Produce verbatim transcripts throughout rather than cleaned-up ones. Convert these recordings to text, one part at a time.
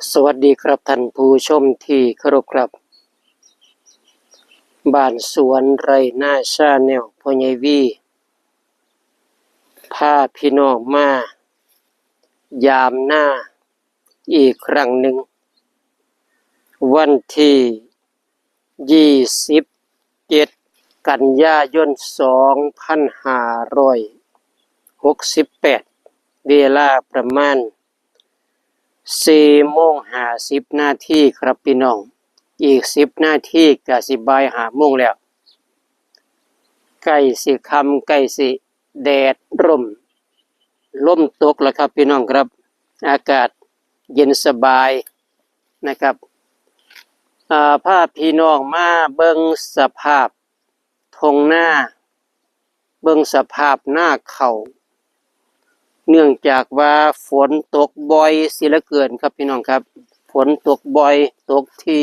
สวัสดีครับท่านผู้ชมที่เคารพครับ บ้านสวนไร่นาชาแนล พ่อใหญ่วี พาพี่น้องมายามนาอีกครั้งหนึ่ง วันที่ ยี่สิบเจ็ด กันยายน สองพันห้าร้อยหกสิบแปด เวลาประมาณ สี่โมงห้าสิบนาทีครับพี่น้อง อีกสิบนาทีก็สิบ่ายห้าโมงแล้ว ใกล้สิค่ำ ใกล้สิแดดร่ม ลมตกแล้วครับพี่น้องครับ อากาศเย็นสบายนะครับ อ่า พาพี่น้องมาเบิ่งสภาพท่งนา เบิ่งสภาพนาข้าว เนื่องจากว่าฝนตกบ่อยเสียเหลือเกินครับพี่น้องครับ ฝนตกบ่อย ตกที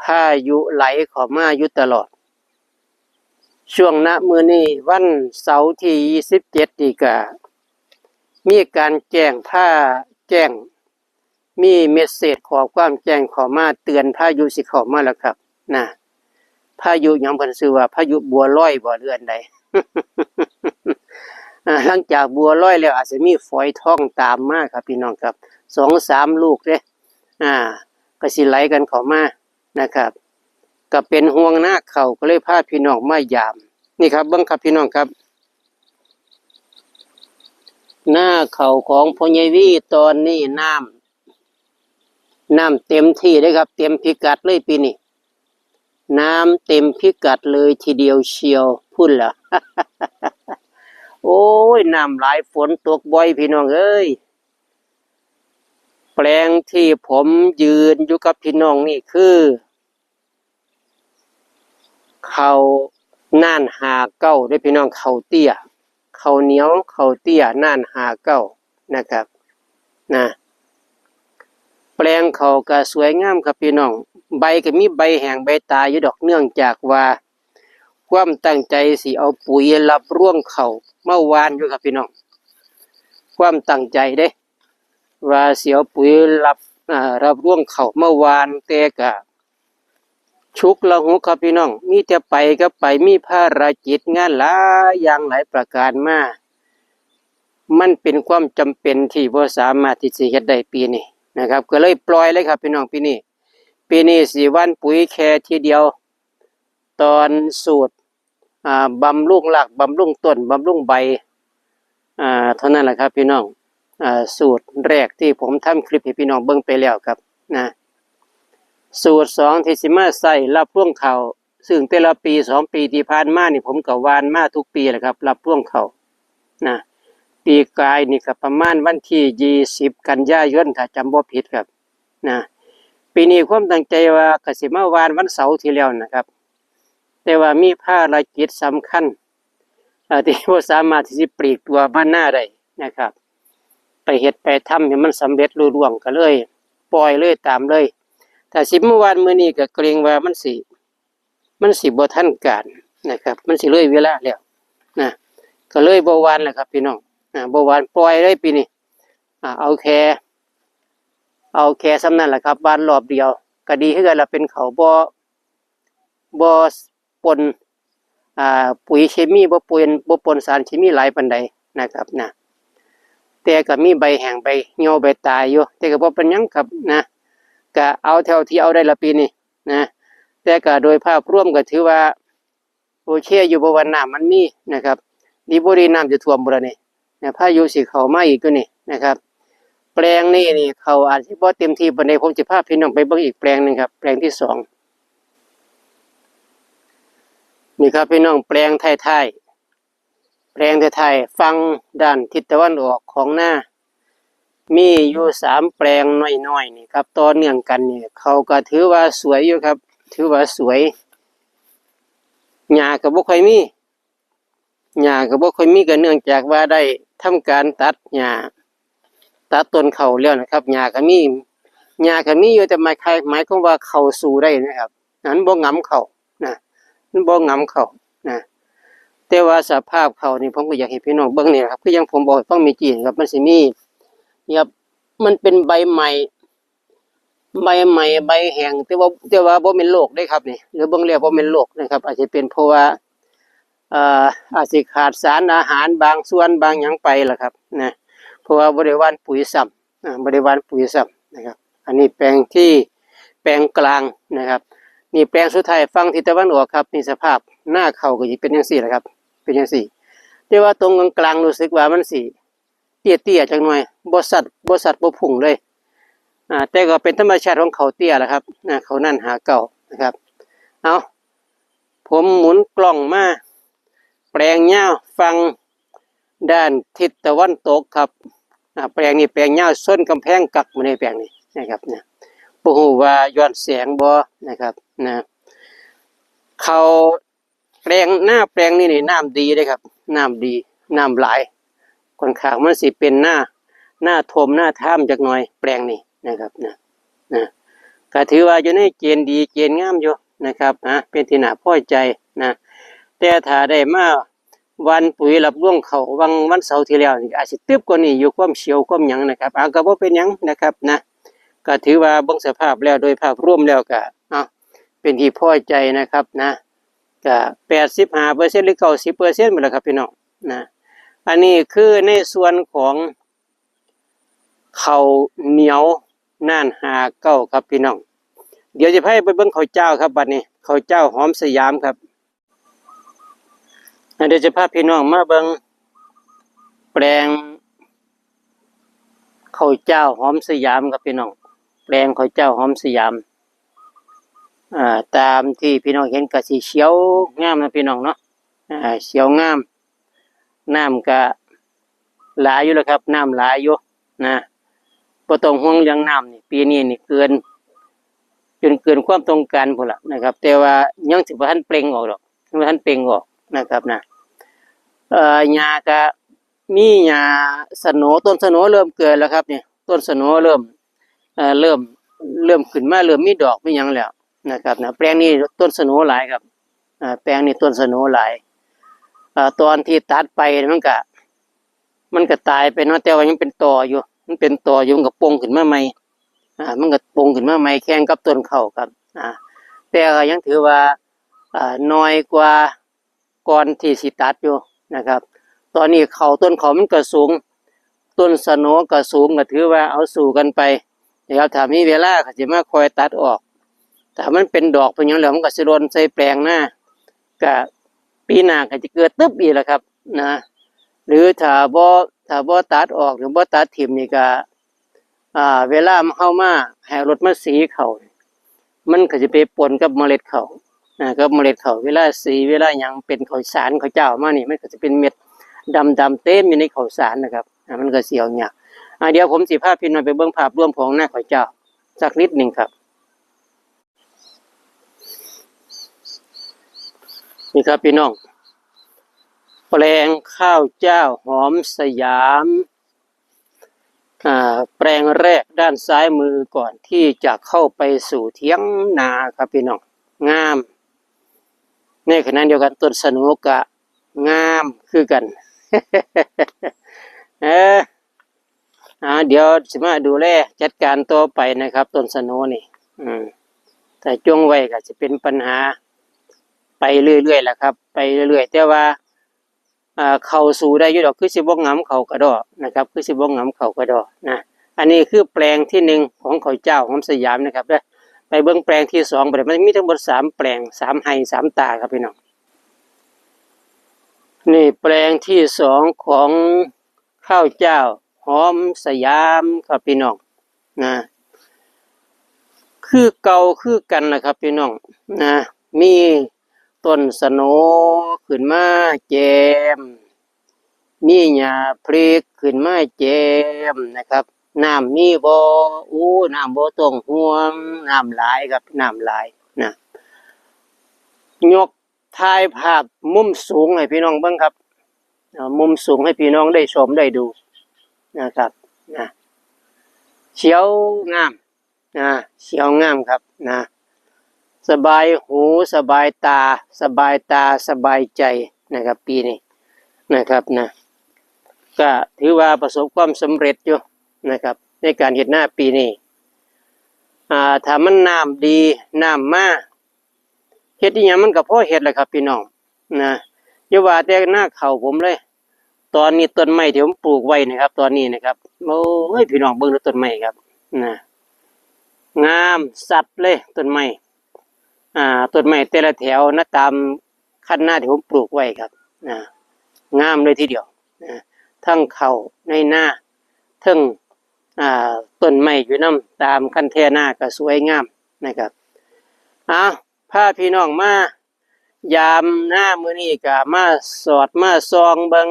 พายุไหลเข้ามาอยู่ตลอด ช่วงณมื้อนี้วันเสาร์ที่ ยี่สิบเจ็ด นี่ก็มีการแจ้งพาแจ้ง มีเมสเสจข้อความแจ้งเข้ามาเตือนพายุสิเข้ามาแล้วครับ นะ พายุหยังเพิ่นชื่อว่าพายุบัวลอยบ่ หรืออันใด อ่า หลังจากบัวลอยแล้วอาจจะมีฝอยทองตามมาครับพี่น้องครับ สองสามลูกเด้ อ่า ก็สิไหลกันเข้ามานะครับ ก็เป็นห่วงนาข้าวก็เลยพาพี่น้องมายาม นี่ครับ เบิ่งครับพี่น้องครับ นาข้าวของพ่อใหญ่วีตอนนี้น้ำ น้ำเต็มที่เลยครับ เต็มพิกัดเลยปีนี้ น้ำเต็มพิกัดเลยทีเดียวเชียว พุ่นล่ะ โอ้ย น้ำหลาย ฝนตกบ่อยพี่น้องเอ้ย แปลงที่ผมยืนอยู่กับพี่น้องนี่คือ ข้าวน่านห้าเก้าเด้อพี่น้อง ข้าวเตี้ย ข้าวเหนียว ข้าวเตี้ย น่านห้าเก้านะครับ นะ แปลงข้าวก็สวยงามครับพี่น้อง ใบก็มีใบแห้งใบตายอยู่ดอก เนื่องจากว่าความตั้งใจสิเอาปุ๋ยรับรวงข้าวมาหว่านอยู่ครับพี่น้อง ความตั้งใจเด้ ว่าสิเอาปุ๋ยรับ อ่า รับรวงข้าวมาหว่าน แต่ก็ ฉุกละหุกครับพี่น้อง มีแต่ไปกับไป มีภารกิจงานหลายอย่างหลายประการมา มันเป็นความจำเป็นที่บ่สามารถที่สิเฮ็ดได้ปีนี้นะครับ ก็เลยปล่อยเลยครับพี่น้อง ปีนี้ ปีนี้สิหว่านปุ๋ยแค่ทีเดียว ตอนสูตร อ่า บำรุงราก บำรุงต้น บำรุงใบ อ่า เท่านั้นแหละครับพี่น้อง อ่า สูตรแรกที่ผมทำคลิปให้พี่น้องเบิ่งไปแล้วครับ นะ สูตรสองที่สิมาใส่รับรวงข้าว ซึ่งแต่ละปีสองปีที่ผ่านมานี่ผมก็หว่านมาทุกปีแหละครับ รับรวงข้าว นะ ปีกายนี่ก็ประมาณวันที่ ยี่สิบ กันยายน ถ้าจำบ่ผิดครับ นะ ปีนี้ความตั้งใจว่าก็สิมาหว่านวันเสาร์ที่แล้วนะครับ แต่ว่ามีภารกิจสำคัญ อ่า ที่บ่สามารถที่สิปลีกตัวมานาได้นะครับ ไปเฮ็ดไปทำให้มันสำเร็จลุล่วงก็เลย ปล่อยเลย ตามเลย ถ้าสิมาหว่านมื้อนี้ก็เกรงว่ามันสิ มันสิบ่ทันการนะครับ มันสิเลยเวลาแล้ว นะ ก็เลยบ่หว่านแล้วครับพี่น้อง อ่า บ่หว่าน ปล่อยเลยปีนี้ อ่า เอาแค่ เอาแค่ส่ำนั้นแหละครับ หว่านรอบเดียว ก็ดีคือกันล่ะ เป็นข้าวบ่ บ่ปน อ่า ปุ๋ยเคมี บ่ปน บ่ปนสารเคมีหลายปานใดนะครับ นะ แต่ก็มีใบแห้งใบเหี่ยวใบตายอยู่ แต่ก็บ่เป็นหยังครับ นะ ก็เอาเท่าที่เอาได้ละปีนี้ นะ แต่ก็โดยภาพรวมก็ถือว่าโอเคอยู่ เพราะว่าน้ำมันมีนะครับ ดีบ่ดีน้ำจะท่วมบ่ล่ะนี่ นะ พายุสิเข้ามาอีกอยู่นี่นะครับ แปลงนี้นี่ข้าวอาจสิบ่เต็มที่ปานใด ผมสิพาพี่น้องไปเบิ่งอีกแปลงหนึ่งครับ แปลงที่สอง นี่ครับพี่น้อง แปลงท้ายๆ แปลงท้ายๆ ฝั่งด้านทิศตะวันออกของนา มีอยู่สามแปลงน้อยๆ นี่ครับ ต่อเนื่องกันนี่ ข้าวก็ถือว่าสวยอยู่ครับ ถือว่าสวย หญ้าก็บ่ค่อยมี หญ้าก็บ่ค่อยมี ก็เนื่องจากว่าได้ทำการตัดหญ้า ตัดต้นข้าวแล้วนะครับ หญ้าก็มี หญ้าก็มีอยู่ แต่หมาย หมายความว่าข้าวสู้ได้นะครับ มันบ่หงำข้าวนะ มันบ่หงำข้าวนะ แต่ว่าสภาพข้าวนี่ผมก็อยากให้พี่น้องเบิ่งนี่ครับ คืออย่างผมบอกให้ฟังเมื่อกี้ครับ มันสิมี ครับ มันเป็นใบใหม่ ใบใหม่ใบแห้ง แต่ว่า แต่ว่าบ่แม่นโรคเด้ครับนี่ หรือเบิ่งแล้วบ่แม่นโรคนะครับ อาจจะเป็นเพราะว่า เอ่อ อาจสิขาดสารอาหารบางส่วนบางหยังไปล่ะครับนะ เพราะว่าบ่ได้หว่านปุ๋ยซ้ำ อ่า บ่ได้หว่านปุ๋ยซ้ำนะครับ อันนี้แปลงที่ แปลงกลางนะครับ นี่แปลงสุดท้ายฝั่งทิศตะวันออกครับ นี่สภาพนาข้าวก็สิเป็นจั่งซี้ล่ะครับ เป็นจั่งซี้ แต่ว่าตรงกลางๆ รู้สึกว่ามันสิเตี้ยๆ จักหน่อย บ่สัด บ่สัด บ่พุ่งเลย อ่า แต่ก็เป็นธรรมชาติของข้าวเตี้ยล่ะครับ นะ ข้าวน่านห้าเก้านะครับ เอา ผมหมุนกล้องมา แปลงยาวฝั่งด้านทิศตะวันตกครับ อ่า แปลงนี้แปลงยาวชนกำแพงกักหมู่ในแปลงนี้นะครับ นะ บ่ฮู้ว่าย้อนแสงบ่นะครับ นะ ข้าว แปลง นาแปลงนี้นี่น้ำดีเด้ครับ น้ำดี น้ำหลาย ค่อนข้างมันสิเป็นนา นาท่วมนาท่ามจักหน่อย แปลงนี้นะครับ นะ นะ ก็ถือว่าอยู่ในเกณฑ์ดี เกณฑ์งามอยู่นะครับ นะ เป็นที่น่าพอใจนะ แต่ถ้าได้มาหว่านปุ๋ยรับรวงข้าว วังวันเสาร์ที่แล้วนี่ อาจสิตึบกว่านี้อยู่ ความเขียว ความหยังนะครับ อ่า ก็บ่เป็นหยังนะครับ นะ ก็ถือว่าเบิ่งสภาพแล้ว โดยภาพรวมแล้วก็ อ่ะ เป็นที่พอใจนะครับ นะ ก็ แปดสิบห้าเปอร์เซ็นต์ หรือ เก้าสิบเปอร์เซ็นต์ หมดแล้วครับพี่น้อง นะ อันนี้คือในส่วนของข้าวเหนียวน่านห้าเก้าครับพี่น้อง เดี๋ยวจะให้ไปเบิ่งข้าวเจ้าครับ บัดนี้ ข้าวเจ้าหอมสยามครับ อ่ะ เดี๋ยวจะพาพี่น้องมาเบิ่งแปลงข้าวเจ้าหอมสยามครับพี่น้อง แปลงข้าวเจ้าหอมสยาม อ่า ตามที่พี่น้องเห็นก็สีเขียวงามนะพี่น้องเนาะ อ่า เขียวงาม น้ำก็หลายอยู่แล้วครับ น้ำหลายอยู่นะ บ่ต้องห่วงเรื่องน้ำนี่ ปีนี้นี่เกิน จนเกินความต้องการพุ้นละนะครับ แต่ว่ายังสิบ่ทันเปล่งออกดอก ยังบ่ทันเปล่งออกนะครับ นะ เอ่อ หญ้าก็มีหญ้าสโหน ต้นสโหนเริ่มเกิดแล้วครับเนี่ย ต้นสโหนเริ่ม เอ่อ เริ่ม เริ่มขึ้นมา เริ่มมีดอกมีหยังแล้วนะครับ นะ แปลงนี้ต้นสโหนหลายครับ อ่า แปลงนี้ต้นสโหนหลาย อ่า ตอนที่ตัดไปมันก็ มันก็ตายไปเนาะ แต่ว่ายังเป็นตออยู่ มันเป็นตออยู่ มันก็ป่งขึ้นมาใหม่ อ่า มันก็ป่งขึ้นมาใหม่แข่งกับต้นข้าวครับ อ่า แต่ก็ยังถือว่า อ่า น้อยกว่าก่อนที่สิตัดอยู่นะครับ ตอนนี้ข้าว ต้นข้าวมันก็สูง ต้นสโหนก็สูง ก็ถือว่าเอาสู้กันไปนะครับ ถ้ามีเวลาก็สิมาคอยตัดออก ถ้ามันเป็นดอกเป็นหยังแล้วมันก็สิหล่นใส่แปลงนา ก็ปีหน้าก็จะเกิดตึบอีกแหละครับ นะ หรือถ้าบ่ ถ้าบ่ตัดออกหรือบ่ตัดถิ่มนี่ก็ อ่า เวลาเฮามาให้เอารถมาสีข้าว มันก็จะไปปนกับเมล็ดข้าว อ่า กับเมล็ดข้าว เวลาสี เวลาหยังเป็นข้าวสารข้าวเจ้ามานี่ มันก็จะเป็นเม็ดดำๆ เต็มอยู่ในข้าวสารนะครับ อ่า มันก็สิเอายาก อ่า เดี๋ยวผมสิพาพี่น้องไปเบิ่งภาพรวมของนาข้าวเจ้าสักนิดหนึ่งครับ นี่ครับพี่น้อง แปลงข้าวเจ้าหอมสยาม อ่า แปลงแรกด้านซ้ายมือก่อนที่จะเข้าไปสู่เถียงนาครับพี่น้อง งาม ในขณะเดียวกันต้นสโหนก็งามคือกัน เออ อ่า เดี๋ยวสิมาดูแลจัดการต่อไปนะครับ ต้นสโหนนี่ อืม ถ้าจ้วงไว้ก็สิเป็นปัญหาไปเรื่อยๆ ล่ะครับ ไปเรื่อยๆ แต่ว่า อ่า ข้าวสู้ได้อยู่ดอก คือสิบ่หงำข้าวกะด้อนะครับ คือสิบ่หงำข้าวกะด้อนะ อันนี้คือแปลงที่หนึ่งของข้าวเจ้าหอมสยามนะครับเด้อ ไปเบิ่งแปลงที่สองบัดนี้ มันมีทั้งหมดสามแปลง สามไฮ่ สามตาครับพี่น้อง นี่แปลงที่สองของข้าวเจ้าหอมสยามครับพี่น้อง นะ คือเก่าคือกันนะครับพี่น้อง นะ มีต้นสโหนขึ้นมาแจม มีหญ้าพริกขึ้นมาแจมนะครับ น้ำมีบ่ อู้ น้ำบ่ต้องห่วง น้ำหลายครับ น้ำหลายนะ ยกถ่ายภาพมุมสูงให้พี่น้องเบิ่งครับ อ่า มุมสูงให้พี่น้องได้ชมได้ดูนะครับ นะ เขียวงาม นะ เขียวงามครับ นะ สบายหู สบายตา สบายตา สบายใจนะครับ ปีนี้นะครับ นะ ก็ถือว่าประสบความสำเร็จอยู่นะครับ ในการเฮ็ดนาปีนี้ อ่า ถ้ามันน้ำดี น้ำมา เฮ็ดอีหยังมันก็พอเฮ็ดแหละครับพี่น้อง นะ อย่าว่าแต่นาข้าวผมเลย ตอนนี้ต้นไม้ที่ผมปลูกไว้นะครับ ตอนนี้นะครับ โอ้ย พี่น้องเบิ่งดูต้นไม้ครับ นะ งามสัดเลยต้นไม้ อ่า ต้นไม้แต่ละแถวนะ ตามคันนาที่ผมปลูกไว้ครับ นะ งามเลยทีเดียว นะ ทั้งข้าวในนา ทั้ง อ่า ต้นไม้อยู่นำ ตามคันแท่นาก็สวยงามนะครับ เอา พาพี่น้องมายามนามื้อนี้ก็มาสอดมาส่องเบิ่ง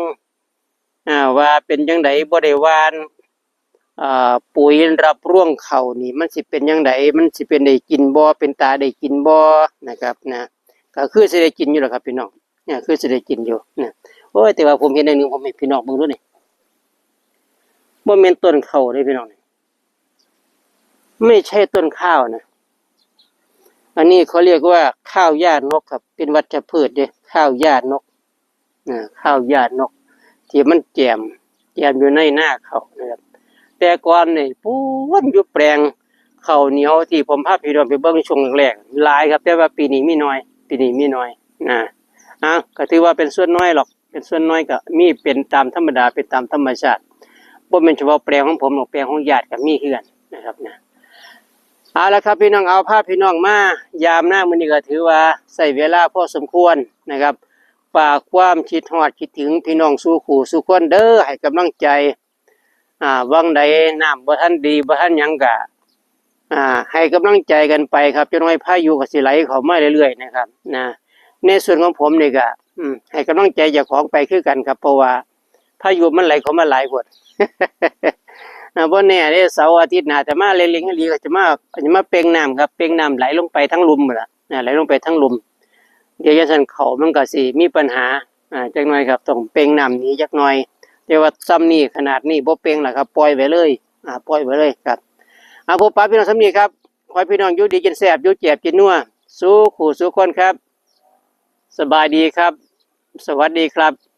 อ่า ว่าเป็นจั่งใด บ่ได้หว่าน อ่า ปุ๋ยรับรวงข้าวนี่ มันสิเป็นจั่งใด มันสิเป็นได้กินบ่ เป็นตาได้กินบ่นะครับ นะ ก็คือสิได้กินอยู่ล่ะครับพี่น้อง เนี่ย คือสิได้กินอยู่ เนี่ย โอ้ย แต่ว่าผมเห็นแนวหนึ่ง ผมให้พี่น้องเบิ่งดูนี่ บ่แม่นต้นข้าวเด้พี่น้อง ไม่ใช่ต้นข้าวนะ อันนี้เขาเรียกว่าข้าวหญ้านกครับ เป็นวัชพืชเด้ ข้าวหญ้านก อ่า ข้าวหญ้านก ที่มันแจ่ม แจ่มอยู่ในนาข้าวนะครับ แต่ก่อนนี่ ปู๊น อยู่แปลงข้าวเหนียวที่ผมพาพี่น้องไปเบิ่งช่วงแรกๆ หลายครับ แต่ว่าปีนี้มีน้อย ปีนี้มีน้อย นะ อ่ะ ก็ถือว่าเป็นส่วนน้อยหรอก เป็นส่วนน้อยก็มีเป็นตามธรรมดา เป็นตามธรรมชาติ บ่แม่นเฉพาะแปลงของผมหรอก แปลงของญาติก็มีคือกันนะครับ นะ เอาละครับพี่น้อง เอาพาพี่น้องมายามนามื้อนี้ก็ถือว่าใช้เวลาพอสมควรนะครับ ฝากความคิดฮอดคิดถึงพี่น้องสู่คู่สู่คนเด้อ ให้กำลังใจ อ่า วังใดน้ำบ่ทันดี บ่ทันหยังก็ อ่า ให้กำลังใจกันไปครับ จักหน่อยพายุก็สิไหลเข้ามาเรื่อยๆ นะครับ นะ ในส่วนของผมนี่ก็ อืม ให้กำลังใจเจ้าของไปคือกันครับ เพราะว่าพายุมันไหลเข้ามาหลายโพด อ่า บ่แน่เด้ เสาร์อาทิตย์หน้าจะมาเร่งๆ อีหลีก็จะมา จะมาเป่งน้ำครับ เป่งน้ำไหลลงไปทางลุ่มพู้นล่ะ นะ ไหลลงไปทางลุ่ม เดี๋ยวจั่งซั้นข้าวมันก็สิมีปัญหา อ่า จักหน่อยครับ ต้องเป่งน้ำหนีจักหน่อย แต่ว่าส่ำนี้ขนาดนี้บ่เป่งล่ะครับ ปล่อยไว้เลย อ่า ปล่อยไว้เลยครับ เอา พบปะพี่น้องส่ำนี้ครับ ขอให้พี่น้องอยู่ดีกินแซ่บ อยู่แจบกินนัว สู่คู่สู่คนครับ สบายดีครับ สวัสดีครับ